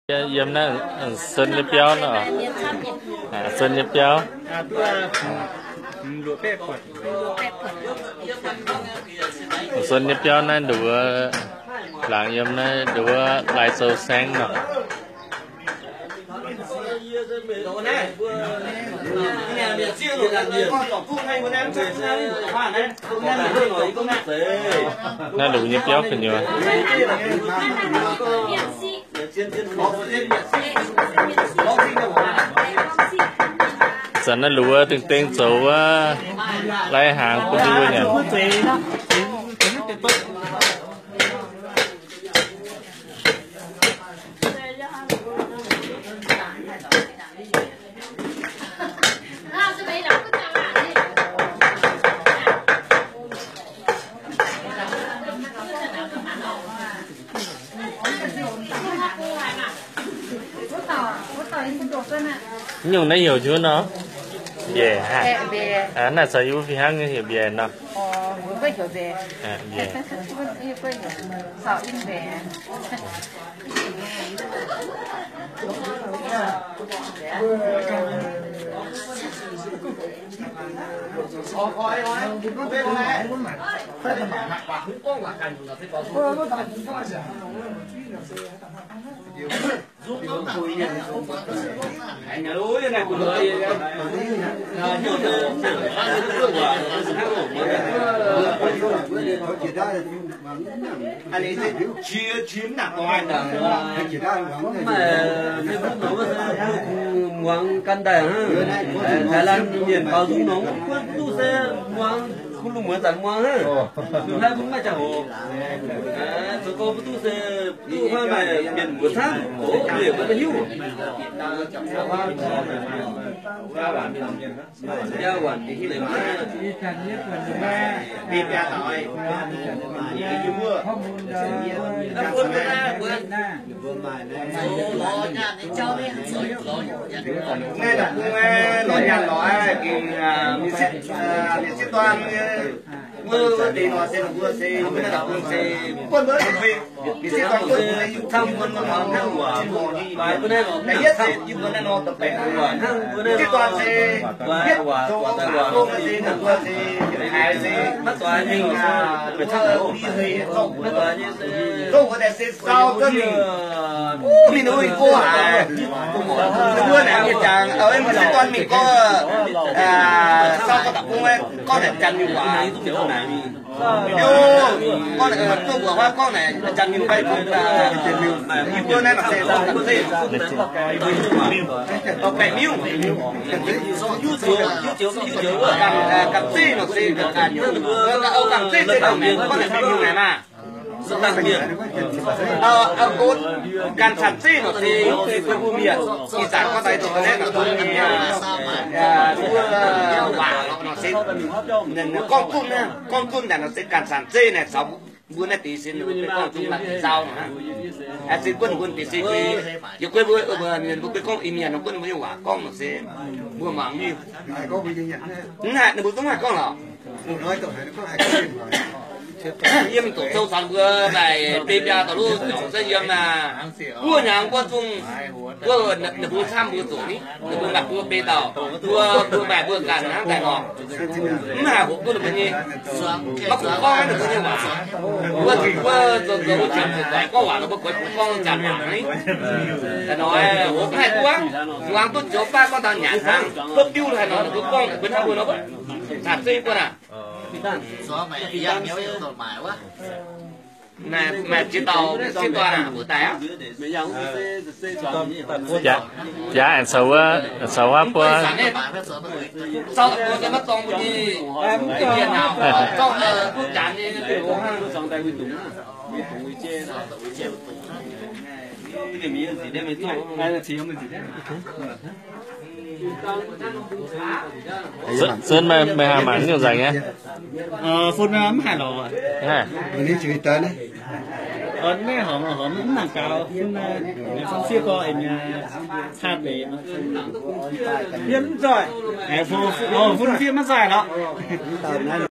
Yiem naaiv Sun nyei biauv nor, Sun nyei biauv. Sun nyei biauv naaiv nduov, laangz yiem naaiv nduov Lai Sou saengv nor. Naaiv lungh nyei biauv gu'nyuoz. Zanc naaiv lungh wuov dingh dengh zoux wuov, lai hnaangx bun mbuo nyanc. Nyungc naaiv heuc hnyunv nor? Mbiaec haic. Naaiv caux yie mbuo fih hnangv nyei heuc mbiaec nor. Mbiaec. Muangx gan daaih hnangv, Thailand mienh baaux nzung nongx, mbuo mv duqv se muangx, mbuo lungh muonz zanc muangx hnangv. Mv haih mbuo maiv jangx hoc. Zoux gau mv duqv se, mv duqv hnangv maaih mienh muoz camv, mienh mbuo maiv hiuv. Naaiv daaih bung lorz nyaanh lorz gengh mienh sieqv, mienh sieqv dorn, wuov deix nor se mbuo se, mbuo naaiv daaih bung se, buonv mbuo mv bun, mienh sieqv dorn buonv mbuo, camv buonv mbuo hnangv waac, da'yietv se yie mbuo naaiv nor da'baeqc waac, mienh sieqv dorn se, yietv zoux waac gong se, mbuo se, haiz se, maiv doix mingh, maiv doix nyei se, zouv wuov daaih se sau zouv mingh, mingh ninh mbuo mingh go haic. Ninh mbuo naaic mienh jangx, mbuo sieqv dorn mingh gorngv, sau gorngv da'bung, gorngv naaic janx mingh waac. Gorngv naaic, gorngv naaic janx mingh fai gorngv, yie mbuo naaiv nor se gorngv ganh zeiv, baeqc miuv. Ganh zeiv nor se, ganh zeiv se, gorngv naaic mingh naaic maah. Ganh canh zeiv nor se, se guei mbuo mienh, ih zanc gorngv daaih zoux ga'naaiv nor, mbuo waac nor se, gorngv zunv, gorngv zunv naaic nor se ganh canh zeiv naaic caux mbuo naaiv deix se gorngv zunv naaic zau nor. Se guei mbuo deix se guei, yie guei mbuo, mbuo guei gorngv Iu-Mienh nor, guei mbuo nyei waac gorngv nor se mbuo mangc mingh. Mv haih, ninh mbuo zungv haih gorngv lorqc. Yiem doqc sou caux mbuo maaih biei biaa dauh luv nyungc se yiem naaic, guoqv hnyangx guoqv zungh, guoqv ninh mbuo camv mbuo zoqc ni, ninh mbuo maaih mbuo biei dauh, mbuo, mbuo maaih mbuo ganh hnangv daaih nor. Mv haih hoqc duqv ninh mbuo nyei, maiv kungx gorngv ninh mbuo nyei waac. Mbuo, mbuo zoux, zoux mbuo janx zoux doic gorngv waac nor mbuo goix kungx gorngv janx waac ni. Daaih nor, hoqc mv haih duqv, muangx duqv joux baav gorngv taux nyanc hnangv, duqv diuv haaix nor ninh mbuo gorngv ninh mbuo hnangv mbuo nor, canh zeiv mbuo naaic. Maaih ziex dauh sieqv dorn aqv, mbuo daaih aqv. Jaax aengx caux wuov, caux wuov buo. Zauv daaih mbuo se maiv dorng mbuo nyei, mienh aqv, zauv duqv janx nyei. Sun, meih haih mangc nyungc nzengc nyei? Fun mv haih lorz. Naaiv horpc, horpc mv nangc gaux, fun, fun fiev gorx, caa deix, fiev mv zoih. Fun fiev maiv zaih lorqc.